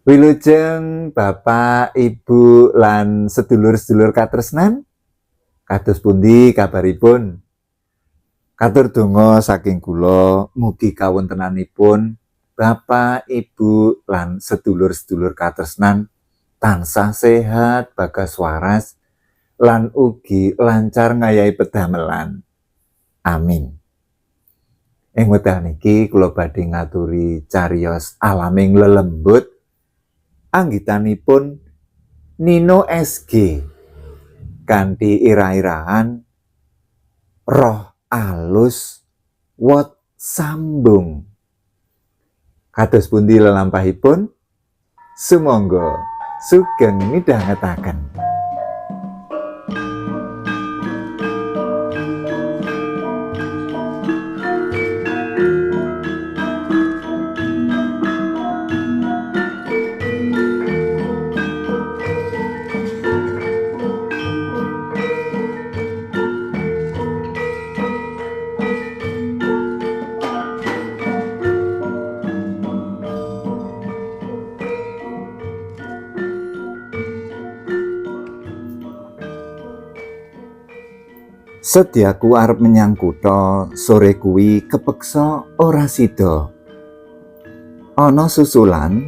Wilujeng Bapak, Ibu lan sedulur-sedulur katresnan. Kados pundi kabaripun? Katur donga saking kula mugi kawontenanipun Bapak, Ibu lan sedulur-sedulur katresnan tansah sehat, bagas waras lan ugi lancar ngayahi pedamelan. Amin. Ing wekdal niki kula badhe ngaturi cariyos alaming lelembut anggitanipun Nino SG kanthi ira-iraan Roh Alus Wot Sambung. Kados pundi lelampahipun? Sumangga sugeng midhangetaken. Sediaku arep menyang kutha sore kuwi kepeksa ora sida. Ana susulan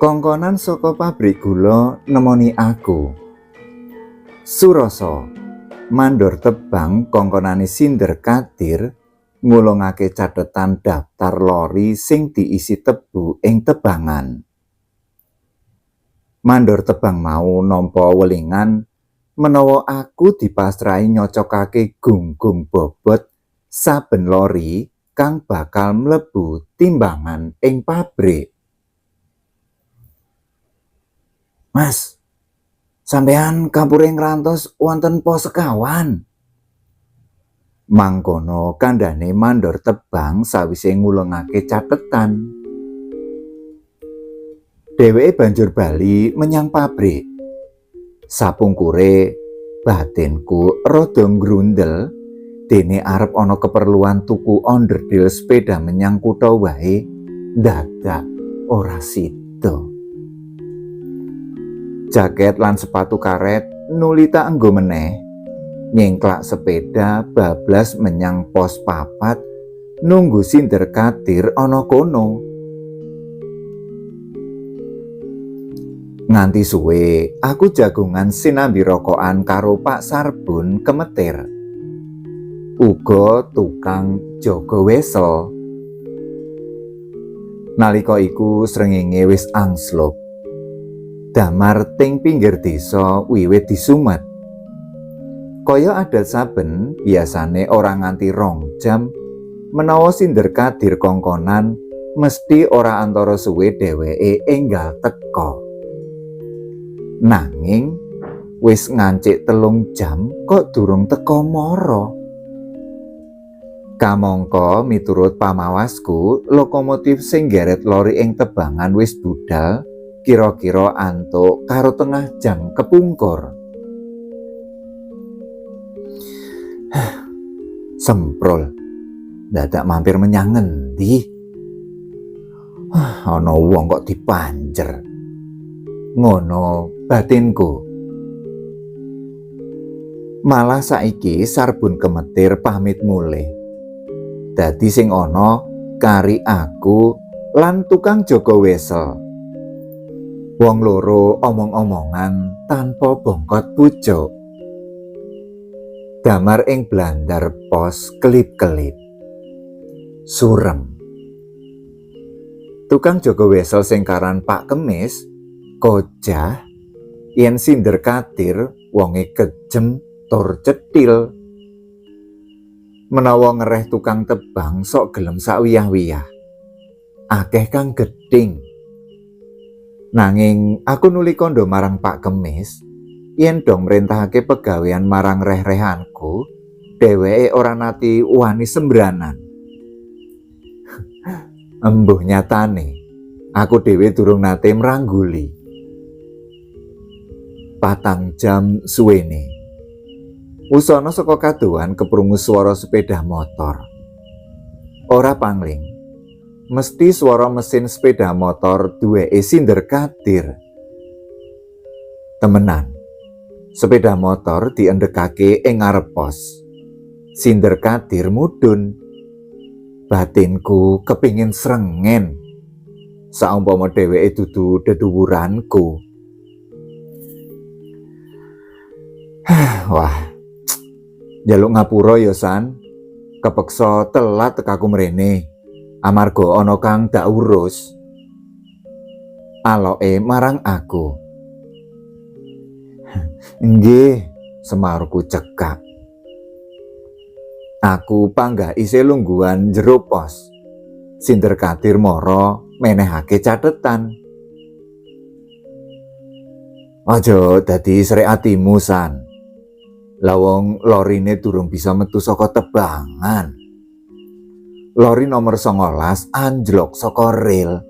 kongkonan saka pabrik gula nemoni aku. Surasa mandor tebang kongkonane Sinder Kadir ngulungake catetan daftar lori sing diisi tebu ing tebangan. Mandor tebang mau nampa welingan menawa aku dipasrahi nyocokake gunggung bobot saben lori kang bakal mlebu timbangan ing pabrik. Mas, sampean kapure ngrantos wonten pos sekawan. Mangkono kandhane mandor tebang sawise ngulungake catetan. Dheweke banjur bali menyang pabrik. Sapungkure batinku rada ngrundel dene arep ana keperluan tuku onderdil sepeda menyang kutha wae dadak ora sida. Jaket lan sepatu karet nuli tak enggo meneh. Nyengklak sepeda bablas menyang pos 4 nunggu Sinder Kadir ana kono. Nganti suwe, aku jagongan sinambi rokokan karo Pak Sarbun kemetir. Uga tukang jaga wesel. Nalika iku srengenge wis angslup. Damar ting pinggir desa wiwit disumet. Kaya adat saben, biasane ora nganti 2 jam menawa Sinder Kadir kongkonan mesti ora antara suwe dheweke enggal teka. Nanging wis ngancik 3 jam kok durung teka mara. Kamangka miturut pamawasku, lokomotif sing geret lori ing tebangan wis budal kira-kira antuk karo tengah jam kepungkur. Semprul, dadak mampir menyang ngendi? Ana wong kok dipanjer. Ngono batinku. Malah saiki Sarbun kemetir pamit mulih. Dadi sing ana kari aku lan tukang jaga wesel. Wong loro omong-omongan tanpa bongkot pucuk. Damar ing blandar pos kelip-kelip. Surem. Tukang jaga wesel sing karan Pak Kemis kojah yen Sinder Kadir wonge kejem tur cetil. Menawa ngereh tukang tebang sok gelem sakwiyah-wiyah. Akeh kang gething. Nanging aku nuli kandha marang Pak Kemis yen dong mrentahake pegawean marang reh-rehanku, dheweke ora nati wani sembranan. Embuh nyatane, aku dhewe durung nate mrangguli. 4 jam suwene. Wusana saka kadohan keprungu swara sepeda motor. Ora pangling. Mesti swara mesin sepeda motor duweke Sinder Kadir. Temenan. Sepeda motor diendhekake ing ngarep pos. Sinder Kadir mudhun. Batinku kepingin srengen. Saumpama dheweke dudu deduwuranku. Wah. Njaluk ngapura ya, San. Kepeksa telat tekaku mrene. Amarga ana kang dak urus. Aloke marang aku. Nggih, semaurku cekak. Aku panggah isih lungguhan jero pos. Sinder Kadir mara menehake catetan. Aja dadi srek atimu, San. Lah wong lorine durung bisa metu saka tebangan. Lori nomor 19 anjlok saka rel.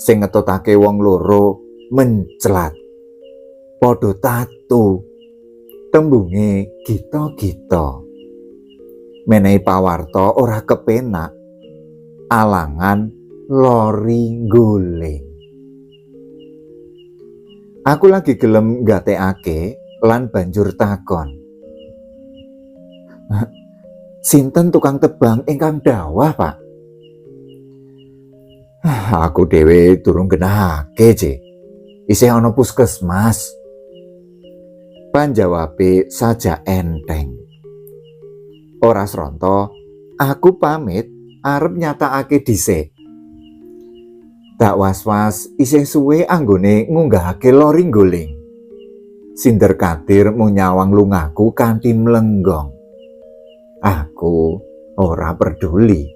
Sing ngetutake wong loro menclat. Padha tatu. Tembunge gita-gita. Menehi pawarta ora kepenak. Alangan lori ngguling. Aku lagi gelem nggatekake lan banjur takon. Sinten tukang tebang ingkang dhawah, Pak? Aku dhewe durung genahake, Cik. Isih ana puskesmas. Panjawabe saja enteng. Ora sronto, aku pamit arep nyatakake dhisik. Tak was-was isih suwe anggone ngunggahake lori ngguling. Sinder Kadir mung nyawang lungaku kanthi mlenggong. Aku ora peduli.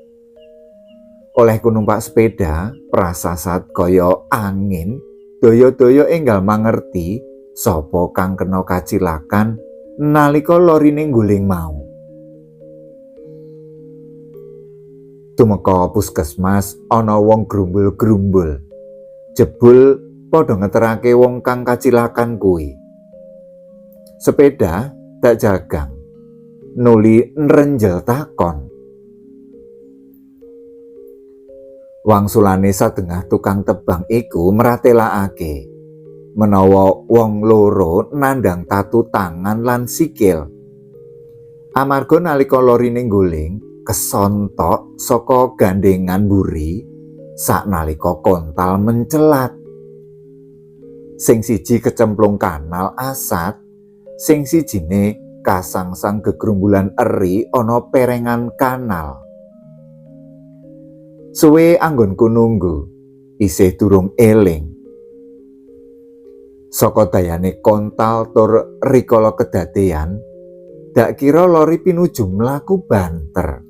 Olehku numpak sepeda, prasasat kaya angin, daya-daya enggal mangerti sapa kang kena kacilakan nalika lorine ngguling mau. Tumeka puskesmas ana wong grumbul-grumbul. Jebul padha ngeterake wong kang kacilakan kuwi. Sepeda tak jagang. Nuli nrenjel takon. Wangsulane sadengah tukang tebang iku meratelakake menawa wong loro nandang tatu tangan lan sikil. Amarga nalika lorine ngguling kesontok saka gandengan mburi saknalika kontal mencelat. Sing siji kecemplung kanal asat, sing sijine kasangsang gegrumbulan eri ana perengan kanal. Suwe anggonku nunggu, isih durung eling. Saka dayane kontal tur rikala kedadean, dak kira lori pinuju mlaku banter.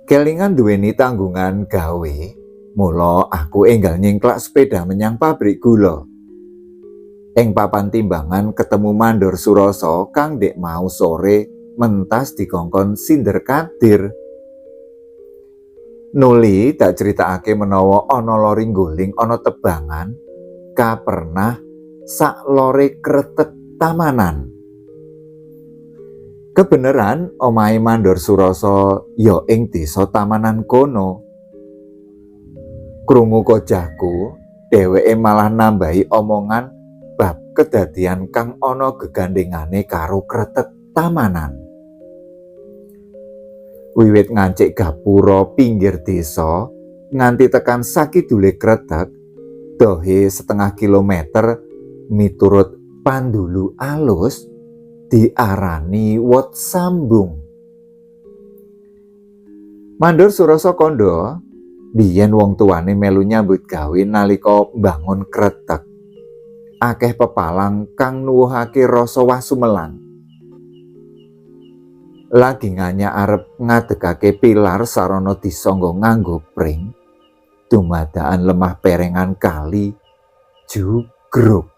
Kelingan duweni tanggungan gawe, mula aku enggal nyingklak sepeda menyang pabrik gula. Ing papan timbangan ketemu Mandor Suroso kang dek mau sore mentas dikongkon Sinder Kadir. Nuli tak critakake menawa ana lori ngguling ana tebangan kapernah sak lore kretek Tamanan. Kebeneran omahe Mandor Suroso ya ing desa Tamanan kono. Krungu kojahku, dheweke malah nambahi omongan bab kedadian kang ana gegandhengane karo kretek Tamanan. Wiwit ngancik gapura pinggir desa nganti tekan sakidule kretek, dohe setengah kilometer miturut pandulu alus diarani wot sambung. Mandor Suroso kandha biyen wong tuane melu nyambut gawe nalika mbangun kretek. Akeh pepalang kang nuwuhake rasa wasumelang. Lagi nganya arep ngadegake pilar sarana disangga nganggo pring, dumadakan lemah perengan kali jugruk.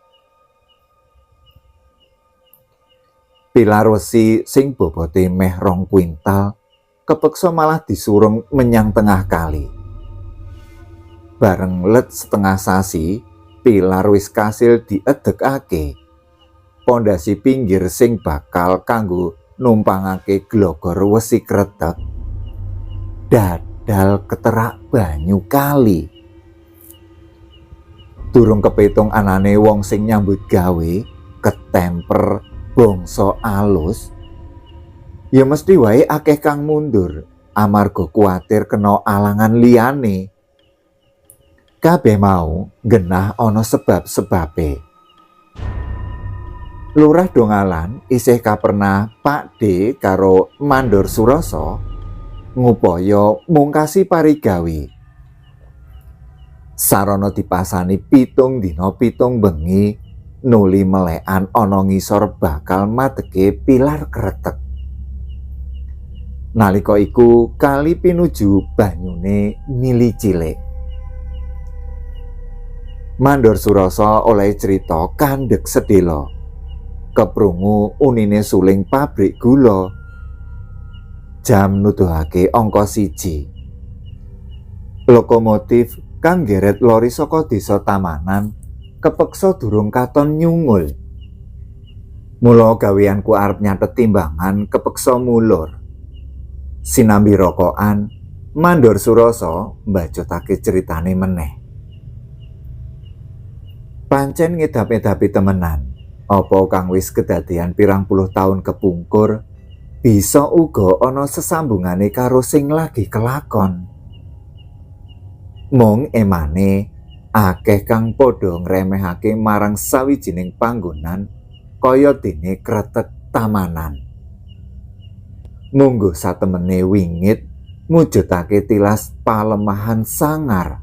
Pilar wesi sing bobote meh 2 kuintal kepeksa malah disurung menyang tengah kali. Bareng let setengah sasi, pilar wis kasil diedegake. Pondasi pinggir sing bakal kanggo numpangake glogor wesi kretek Dadal keterak banyu kali. Durung kepitung anane wong sing nyambut gawe ketemper bangsa alus. Ya mesti wae akeh kang mundur amarga kuwatir kena alangan liyane. Kabeh mau genah ana sebab-sebabe. Lurah Dongalan isih kapernah Pak D karo Mandor Surasa ngupaya mungkasi parigawe. Sarana dipasani 7 dina 7 bengi nuli melekan ana ngisor bakal madege pilar kretek. Nalika iku kali pinuju banyune mili cilik. Mandor Surasa oleh crita kandhek sedhela. Keprungu unine suling pabrik gula. Jam nuduhake angka 1. Lokomotif kang geret lori saka desa Tamanan kepeksa durung katon nyungul. Mula gaweanku arep nyatet timbangan kepeksa mulur. Sinambi rokokan, Mandor Surasa mbacutake critane meneh. Pancen ngedap-edapi temenan. Apa kang wis kedadean pirang puluh taun kepungkur bisa uga ana sesambungane karo sing lagi kelakon. Mung emane akeh kang padha ngremehake marang sawijining panggonan kaya dene Kretek Tamanan. Mungguh satemene wingit mujudake tilas palemahan sangar.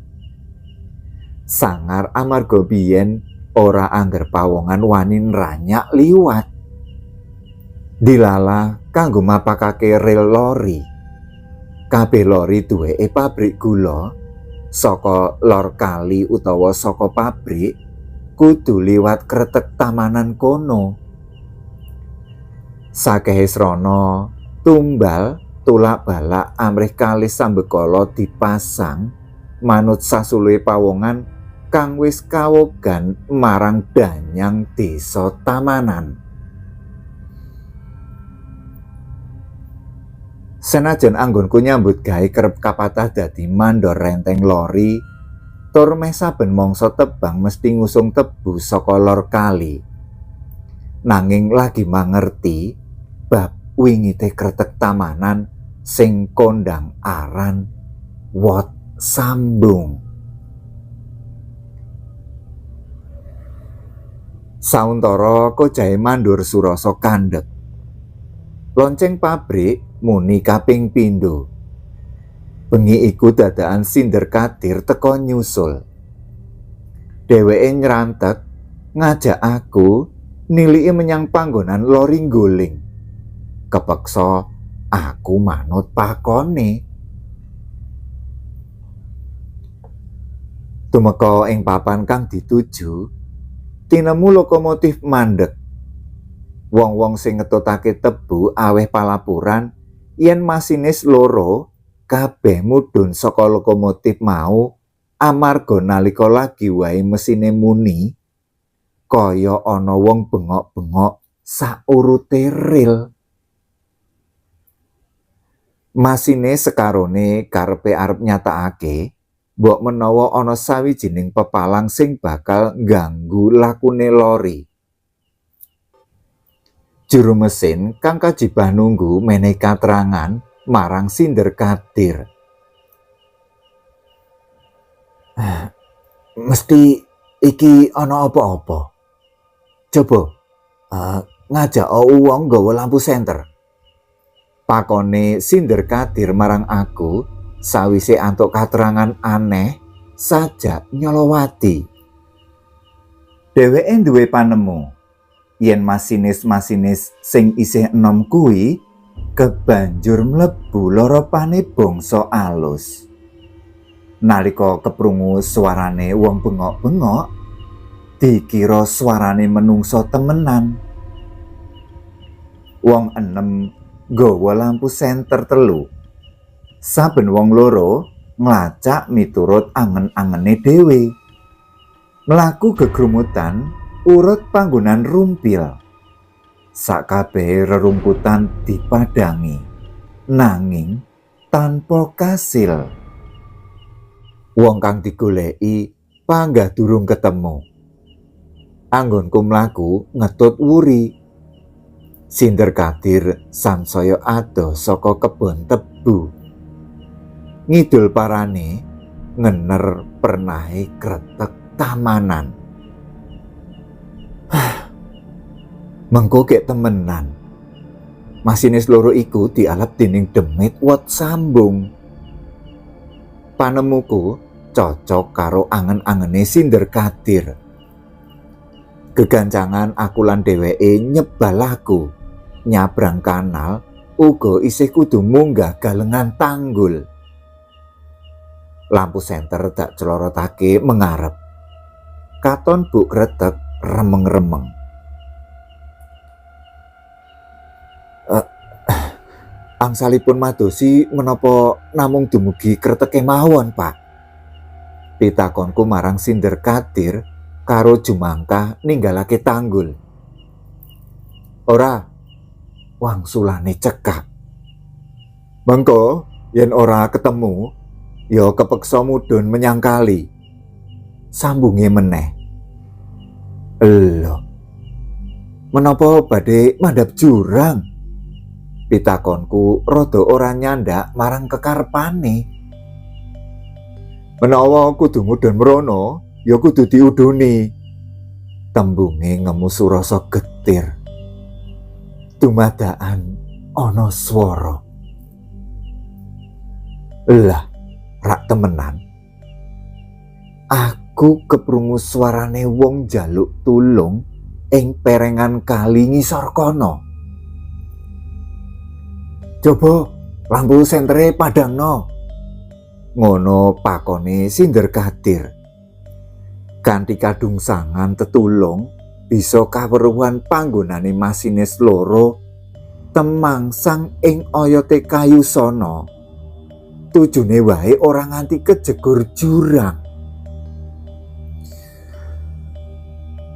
Sangar amarga biyen ora angger pawongan wani nranyak liwat. Dilala kanggo mapakake rel lori. Kabeh lori duweke pabrik gula saka lor kali utawa saka pabrik kudu liwat Kretek Tamanan kono. Sakehe srana tumbal tulak balak amrih kalis sambekala dipasang manut sasuluhe pawongan kang wis kawogan marang danyang desa Tamanan. Senajan anggonku nyambut gawe kerep kapatah dadi mandor renteng lori, tur meh saben mangsa tebang mesti ngusung tebu saka lor kali. Nanging lagi mangerti bab wingite Kretek Tamanan sing kondang aran Wot Sambung. Sauntara kojahe Mandor Surasa kandhek. Lonceng pabrik muni kaping pindho. Bengi iku dadakan Sinder Kadir teka nyusul. Dheweke nyrantek ngajak aku niliki menyang panggonan lori ngguling. Kepeksa aku manut pakone. Tumeka ing papan kang dituju, tinemu lokomotif mandek. Wong-wong sing ngetutake tebu aweh palapuran yen masinis loro kabeh mudhun saka lokomotif mau amarga nalika lagi wae mesine muni kaya ana wong bengok-bengok saurute ril. Masine sekarone karepe arep nyatakake mbok menawa ana sawijining pepalang sing bakal ngganggu lakune lori. Juru mesin kang kajibah nunggu menehi katrangan marang Sinder Kadir. Mesti iki ana apa-apa. Coba ngajak wong nggawa lampu senter. Pakone Sinder Kadir marang aku sawise antuk katrangan aneh sajak nyolowati. Dheweke duwe panemu yen masinis-masinis sing isih enom kuwi kebanjur mlebu loropane bangsa alus. Nalika keprungu suarane wong bengok-bengok, dikira suarane menungso temenan. Wong enem nggawa lampu senter 3. Saben wong loro nglacak miturut angen-angene dhewe. Mlaku gegrumutan urut panggonan rumpil. Sakabehe rerumputan dipadangi. Nanging Tanpa kasil. Wong kang digoleki panggah durung ketemu. Anggonku mlaku ngetut wuri. Sinder Kadir sansaya adoh saka kebon tebu. Ngidul parane ngener pernahe kretek tamanan. Mengko gek temenan. Masinis loro iku dialap dening demit wot sambung. Panemuku cocok karo angen-angene Sinder Kadir. Gegancangan aku lan dheweke nyebal laku. Nyabrang kanal uga isih kudu munggah galengan tanggul. Lampu senter dak celorotake mengarep. Katon buk kretek remeng-remeng. Angsalipun madosi menapa namung dumugi kreteke mawon, Pak? Pitakonku marang Sinder Kadir karo jumangkah ninggalake tanggul. Ora, wangsulane cekak. Mengko yen ora ketemu, ya kepeksa mudhun menyang kali. Sambunge meneh. Lho. Menapa badhe mandhap jurang? Pitakonku rada ora nyandak marang kekarepane. Menawa kudu mudhun mrono, ya kudu diudhuni. Tembunge ngemu surasa getir. Dumadakan ana swara. Lah, rak temenan. Aku keprungu suarane wong njaluk tulung ing perengan kali ngisor kono. Coba lampu sentere padangno. Ngono pakone Sinder Kadir. Kanthi kadungsangan tetulung bisa kaweruhan panggonane masinis loro temangsang ing oyote kayu sono. Tujune wae ora nganti kejegur jurang.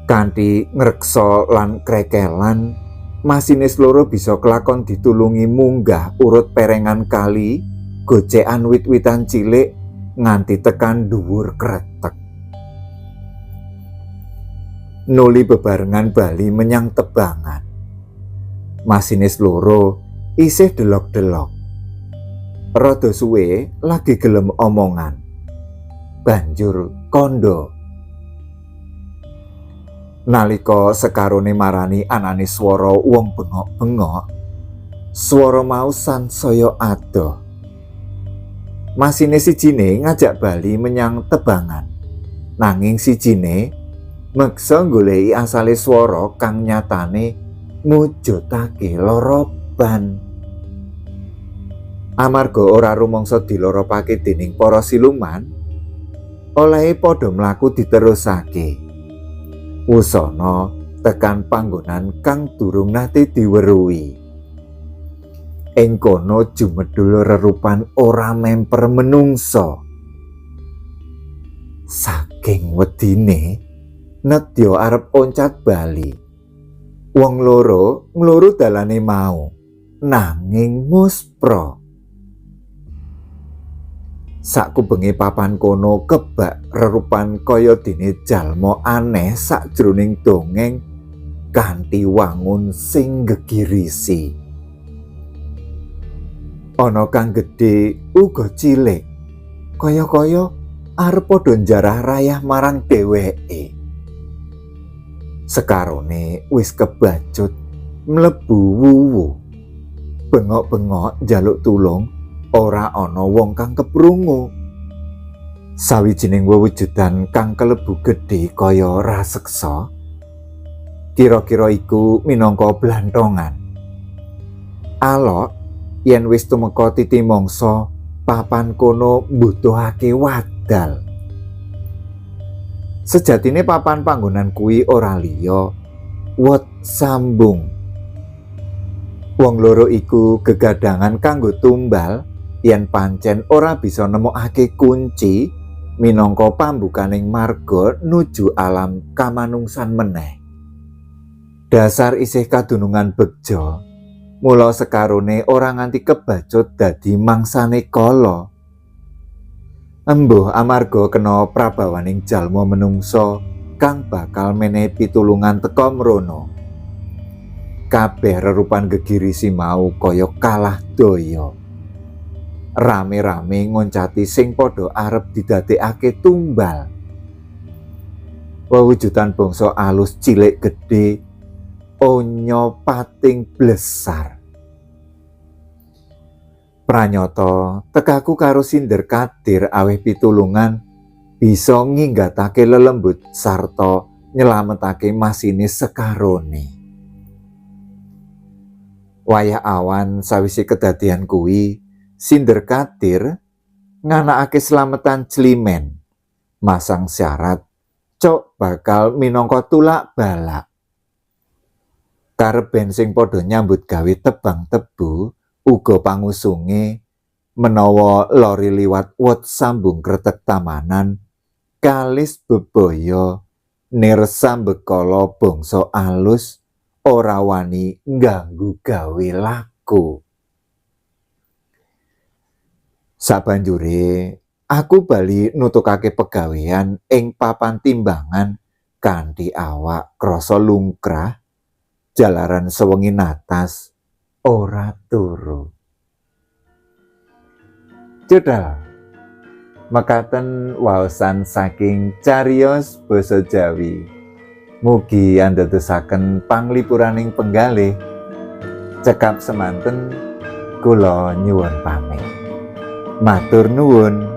Kanthi ngreksa lan krekelan, masinis loro bisa kelakon ditulungi munggah urut perengan kali, gocekan wit-witan cilik nganti tekan dhuwur kretek. Nuli bebarengan bali menyang tebangan. Masinis loro isih delok-delok. Rada suwe lagi gelem omongan. Banjur kandha. Nalika sekarone marani anane swara wong bengok-bengok, swara mau sansaya adoh. Masine sijine ngajak bali menyang tebangan. Nanging sijine meksa nggoleki asale swara kang nyatane mujudake lara ban. Amarga ora rumangsa diloropake dening para siluman, olehe padha mlaku diterusake. Wusana tekan panggonan kang durung nate diweruhi. Ing kono jumedhul rerupan ora memper menungsa. Saking wedine, nedya arep oncat bali. Wong loro ngluru dalane mau, nanging muspra. Sakubenge papan kono kebak rerupan kaya dene jalma aneh sakjroning dongeng kanthi wangun sing gegirisi. Ana kang gedhe uga cilik, kaya-kaya arep padha njarah rayah marang dheweke. Sekarone wis kebacut mlebu wuwu. Bengok-bengok njaluk tulung, ora ana wong kang keprungu. Sawijining wewujudan kang kelebu gedhe kaya raseksa, kira-kira iku minangka blantongan. Alok yen wis tumeka titi mangsa, papan kono mbutuhake wadal. Sejatine papan panggonan kuwi ora liya wot sambung. Wong loro iku gegadangan kanggo tumbal yen pancen ora bisa nemokake kunci minangka pambukaning marga nuju alam kamanungsan meneh. Dasar isih kadunungan begja, Mula sekarone ora nganti kebacut dadi mangsane kala. Embuh amarga kena prabawaning jalma menungsa kang bakal menehi pitulungan teka mrono. Kabeh rerupan gegirisi mau kaya kalah daya. Rame-rame ngoncati sing padha arep didadekake tumbal. Wewujudan bangsa alus cilik gedhe onya pating blesar. Pranyata tekaku karo Sinder Kadir aweh pitulungan bisa nginggatake lelembut sarta nyelametake masinis sekarone. Wayah awan sawise kedadian kuwi, Sinder Kadir nganakake slametan climen, masang syarat cok bakal minangka tulak balak. Kareben sing padha nyambut gawe tebang tebu uga pangusunge menawa lori liwat wot sambung kretek tamanan kalis bebaya nir sambekala bangsa alus ora wani ngganggu gawe laku. Sabanjure aku bali nutukake pegawean ing papan timbangan kanthi awak krasa lungkrah jalaran sewengi natas ora turu. Jodal. Mekaten waosan saking cariyos basa Jawi. Mugi andadosaken panglipuraning penggalih. Cekap semanten kula nyuwun pamit. Matur nuwun.